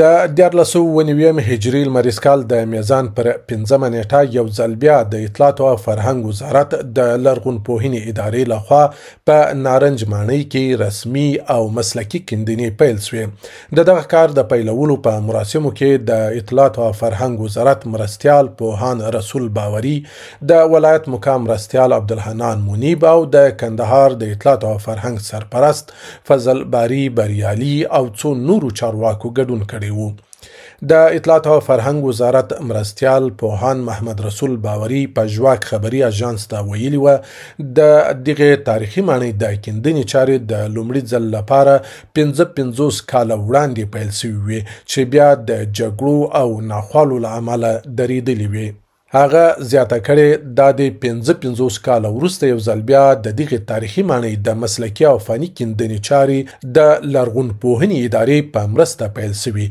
د 1399 هجري لمریز کال د میزان پر 5مه نېټه یو ځل بیا د اطلاعاتو او فرهنګ وزارت د لرغونپوهنې ادارې لخوا په نارنج ماڼۍ کې رسمي او مسلکي کیندنې پیل شوې. د دغه کار د پیلولو په مراسمو کې د اطلاعاتو او فرهنګ وزارت مرستیال پوهان رسول باوري، د ولایت مقام مرستیال عبدالحنان منیب او د کندهار د اطلاعاتو او فرهنګ سرپرست فضل باري بریالي او څو نورو چارواکو ګډون کړی وو. د اطلاعات او فرهنګ وزارت مرستیال پوهان محمد رسول باوري پژواک خبري اژانس ته ویلي و، د دغې تاریخي ماڼۍ د کیندنې چارې د لومړي ځل لپاره 55 کاله وړاندې پیل شوې وې، چې بیا د جګړو او ناخوالو له امله درېدلې وې. هغه زیاته کړې، دا د 55 کاله وروسته یو ځل بیا د دغې تاریخي ماڼۍ د مسلکي او فني کیندنې چارې د لرغونپوهنې ادارې په مرسته پیل شوې.